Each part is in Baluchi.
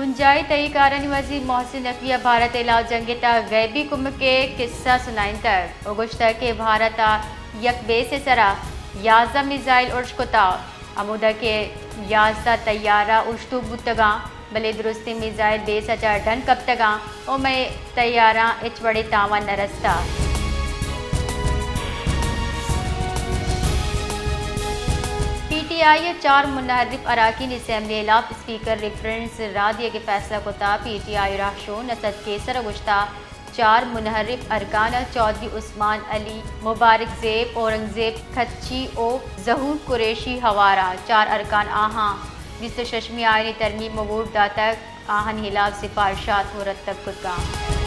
بنجاہی تہی کارانی وزیر محسن نقوی ءَ بھارت ءِ ہلاپ جنگ ءِ تہا غیبی کمک ءِ کسہ سنائینتگ ءُ گوشتگ کہ بھارت ءَ یک بیس ءِ سرا یازدہ میزائل ارش کتگ، ہمودا کہ یازدہ طیارہ اوشتوک بوتگ اَنت، بلے درستیں میزائل بیس ءَ چہ ڈن کپتگ اَنت ءُ مئے طیاراں ہچ وڑیں تاوان نہ رستگ۔ پی ٹی آئی ءِ چار منحرف اراکین اسمبلی ءِ ہلاپ اسپیکر ریفرنس راہ دیگ ءِ فیصلہ کتگ۔ پی ٹی آئی ءِ راہشون اسد قیصر ءَ گوشتگ، چار منحرف ارکان چوہدری عثمان علی، مبارک زیب، اورنگزیب کچھی ءُ ظہور قریشی ہوار اَنت۔ چار ارکان آہاں بیست ءُ ششمی آئینی ترمیم ءَ ووٹ داتگ۔ آہانی ہلاپ سفارشات مرتب کتگ اَنت۔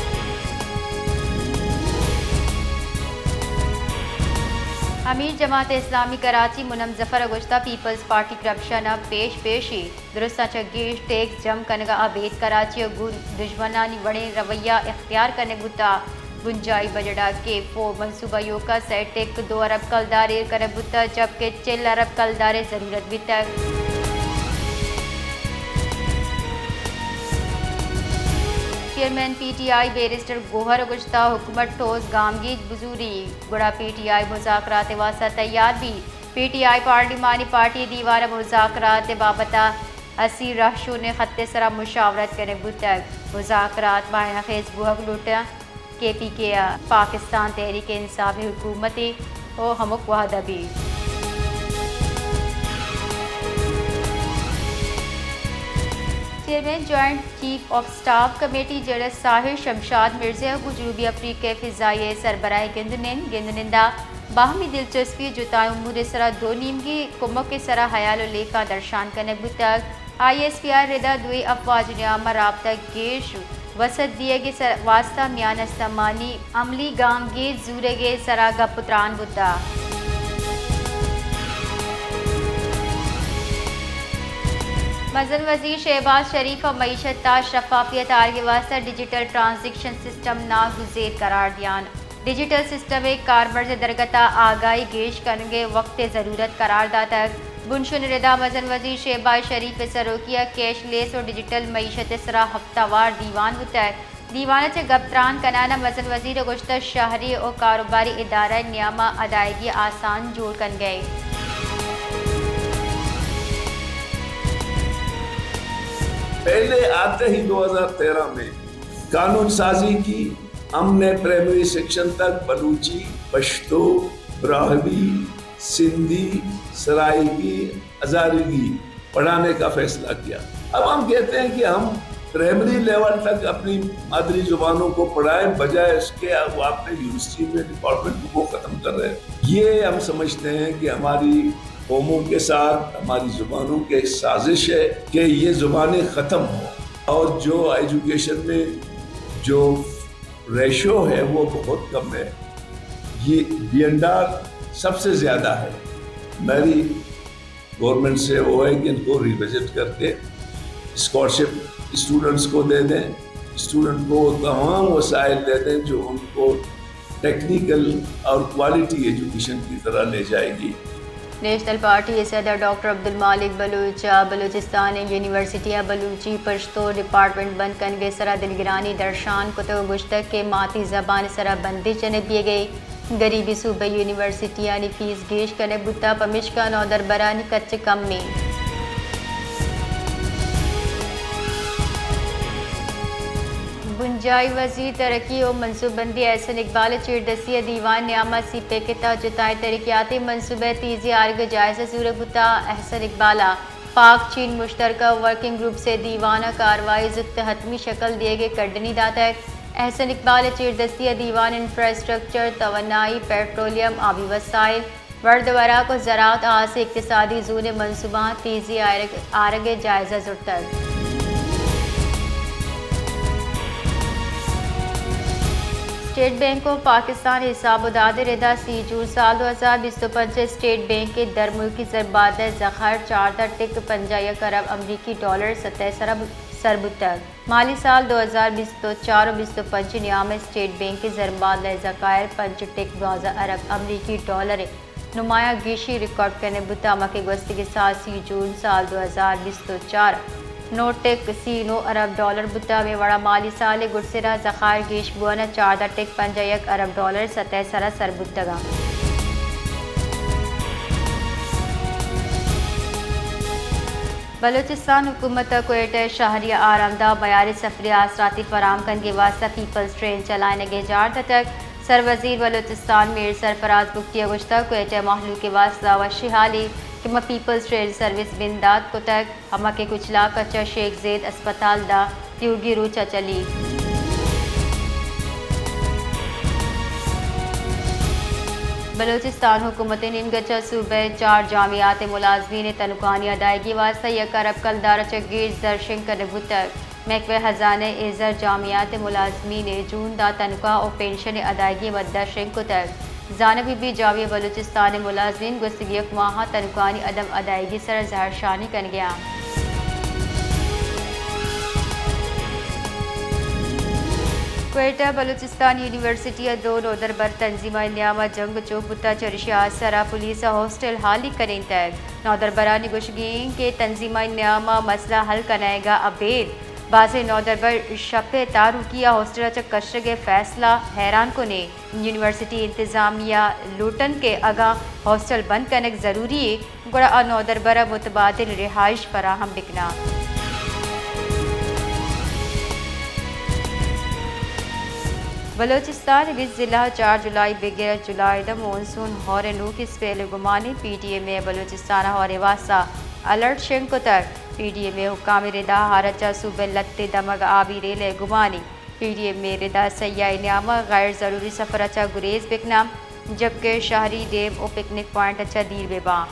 امیر جماعت اسلامی کراچی منعم ظفر ءَ گوشتگ، پیپلز پارٹی کرپشن ءِ پیش پیشی، درستاں چہ گیش ٹیکس جم کنگ ءَ ابید کراچی ءَ گوں دژمنانی وڑیں رویہ اختیار کنگ بوتگ۔ بنجاہی بجٹ ءَ کے فور منصوبہ ایوک ءَ سئے ٹک دو ارب کلدار ایر کنگ بوتگ، جبکہ چل ارب کلدار ءِ ضرورت بیتگ۔ Chairman P T I barrister Gohar ءَ گوشتگ، حکومت ٹھوس گامگیج بزوریت، گڑا پی ٹی آئی مذاکرات ءِ واستہ تیار بیت۔ پی ٹی آئی پارلیمانی پارٹی ءِ دیوان ءَ مذاکرات ءِ بابت ءَ اسیر راہشونیں خط ءِ سرا مشاورت کنگ بوتگ۔ مذاکرات ماہینا خیز بوہگ لوٹاں۔ کے پی کے ءَ پاکستان تحریک انصاف ءِ حکومت ءَ ہمک وہد ءَ بیت۔ Chairman joint chief of staff committee general Sahir Shamshad Mirza ءَ گوں جنوبی افریقہ ءِ فضائیہ ءِ سربراہیں گند ءُ نند، گند ءُ نند ءَ باہمی دلچسپی ءُ جتائیں امور ءِ سرا دو نیمگی کمک ءِ سرا ہیال ءُ لیکہ درشان کنگ بوتگ۔ آئی ایس پی آر ءِ ردا دوئیں افواج ءِ نیام ءَ رابطہ گیش وسعت دیگ ءِ سر-، واستہ میان استمانی عملی گامگیج زورگ ءِ سرا گپ ءُ تران بوتگ۔ مزن وزیر شہباز شریف ءَ معیشت ءَ شفافیت آرگ ءِ واستہ ڈیجیٹل ٹرانزیکشن سسٹم ناگزیر قرار دیان۔ ڈیجیٹل سسٹم ءِ کارمرز ءِ درگت ءَ آگاہی گیش کنگ ءِ وقت ءِ ضرورت قرار داتگ۔ بنشون ءِ ردا مزن وزیر شہباز شریف ءِ سروکی ءَ کیش لیس ءُ ڈیجیٹل معیشت ءِ سرا ہفتہ وار دیوان بوتگ۔ دیوان ءَ چہ گپ تران کنان ءَ مزن وزیر ءَ گوشتگ، شہری ءُ کاروباری ادارہ ءِ نیام ءَ ادائیگی آسان جوڑ کنگ ءَ پہلے آتے ہی دو ہزار تیرہ میں قانون سازی کی، ہم نے پرائمری سیکشن تک بلوچی، پشتو، براہوی، سندھی، سرائیکی، ہزارگی پڑھانے کا فیصلہ کیا۔ اب ہم کہتے ہیں کہ ہم پرائمری لیول تک اپنی مادری زبانوں کو پڑھائیں، بجائے اس کے وہ اپنے یونیورسٹی میں ڈپارٹمنٹ کو ختم کر رہے ہیں۔ یہ ہم سمجھتے ہیں کہ ہماری قوموں کے ساتھ ہماری زبانوں کے سازش ہے کہ یہ زبانیں ختم ہوں، اور جو ایجوکیشن میں جو ریشو ہے وہ بہت کم ہے، یہ بی اینڈ آر سب سے زیادہ ہے۔ میری گورنمنٹ سے وہ ہے کہ ان کو ریوزٹ کر کے اسکالرشپ اسٹوڈنٹس کو دے دیں، اسٹوڈنٹ کو وہ تمام وسائل دے دیں جو ان کو ٹیکنیکل اور کوالٹی ایجوکیشن کی طرح لے جائے گی۔ نیشنل پارٹی ءِ صدر ڈاکٹر عبدالمالک بلوچ ءَ بلوچستان ءِ یونیورسٹی ءَ بلوچی پشتو ڈیپارٹمنٹ بند کنگ ءِ سرا دلگرانی درشان کتگ ءُ گوشتگ کہ ماتی زبان ءِ سرا بندش جنگ بیگ ءَ، گریبی صوبہ یونیورسٹیانی فیس گیش کنگ بوتگ، پمیشکا نودربرانی کچ کم ایں۔ بنجاہی وزیر ترقی ءُ منصوبہ بندی احسن اقبال ءَ چیردستی ءِ دیوان ءِ نیام ءَ سی پیک ءِ تہا جتائیں ترقیاتی منصوبہ ءِ تیزی آرگ ءِ جائزہ زورگ بوتگ۔ احسن اقبال ءَ پاک چین مشترکہ ورکنگ گروپس ءِ دیوان ءَ کاروائی زوت حتمی شکل دیگ ءِ کڈنی داتگ۔ احسن اقبال ءِ چیردستی ءِ دیوان ءَ انفراسٹرکچر، توانائی، پیٹرولیم، آبی وسائل، ورد ءُ وراک ءُ زراعت ءَ ہاسیں اقتصادی زون ءِ منصوبہاں تیزی آرگ، آرگ ءِ جائزہ زرتگ۔ اسٹیٹ بینک آف پاکستان ءِ حساب ءُ داد ءِ ردا سی جون سال دو ہزار بیست ءُ پنچ ءَ اسٹیٹ بینک ءِ درملکی زرمبادلہ ءِ ذخائر چاردہ ٹک پنجاہ یک ارب امریکی ڈالر سطح ءِ سرا بو-، سر بوتگ۔ مالی سال دو ہزار بیست ءُ چار ءُ بیست ءُ پنچ ءِ نیام ءَ اسٹیٹ بینک ءِ زرمبادلہ ءِ ذخائر پنچ ٹک دوازدہ ارب امریکی ڈالر ءِ نمایاں گیشی ریکارڈ کنگ بوتگ، ہما کہ گوستگیں سال سی جون سال دو ہزار بیست ءُ چار نو ٹک سی نو ارب ڈالر بوتگ۔ ہمے وڑا مالی سال ء گڈسرا ذخائر گیش بوان ء چاردہ ٹک پنجاہ یک ارب ڈالر سطح ء سرا سر بوتگ انت۔ بلوچستان حکومت ء کوئٹہ ء شہری آرامدہ ء معیاری سفری آسراتی فراہم کنگے واستہ پیپلز ٹرین چلائینگ ء جار دتگ۔ سروزیر بلوچستان میر سرفراز بگٹی ء گوشتگ، کوئٹہ ء مہلوک ء واستہ وشی حالی کہ ما پیپلز ٹرین سروس بندات کتگ۔ ہما کہ کچلاک ء چہ شیخ زید اسپتال داں تیوگی روچ ء چلی۔ بلوچستان حکومت ء نیمگ ء چہ صوبہ ء چار جامعات ء ملازمین ء تنخواہانی ادائیگی واستہ یک ارب کلدار ء چہ گیش زر شنگ کنگ بوتگ۔ محکمہ خزانہ ء زر جامعات ء ملازمین ء جون داں تنخواہ ء پنشن ء ادائیگی ء مد ء شنگ کتگ۔ زانگ بہ بیت، جامعہ بلوچستان ء ملازمین گوستگیں یک ماہ ء تنخواہانی عدم ادائیگی ء سرا زہرشانی کنگ ء انت۔ کوئٹہ، بلوچستان یونیورسٹی ء دو نودربر تنظیمانی نیام ء جنگ چوک بوتگ، چریشی ء آسر ء پولیس ء ہاسٹل ہالی کنینتگ۔ نودربرانی گوشگ انت کہ تنظیمانی نیام ء مسئلہ حل کنائیگ ء ابید بازیں نودربر شپ ء تاروکی ء ہاسٹل ء چہ کشگ ء فیصلہ حیران کن انت۔ یونیورسٹی انتظامیہ لوٹ انت کہ اگاں ہاسٹل بند کنگ ضروری انت، گڑا آ نودربر ء متبادل رہائش فراہم بہ کناں۔ بلوچستان ء بیست ضلع ء چار جولائی بگر جولائی داں مون سون ہور ء نوک اسپیل ء گمانی۔ پی ڈی ایم اے ء بلوچستان ء ہور ء واستہ الرٹ شنگ کتگ۔ پی ڈی ایم اے ء حکام ء ردا ہار ء چہ صوبہ ء لھتے دمگ آبی ریل ء گمانی۔ پی ڈی ایم اے ء ردا سیاہ ء نیام ء غیر ضروری سفر ء چہ گریز بہ کناں، جبکہ شہری ڈیم ء پکنک پوائنٹ ء چہ دیر بہ باں۔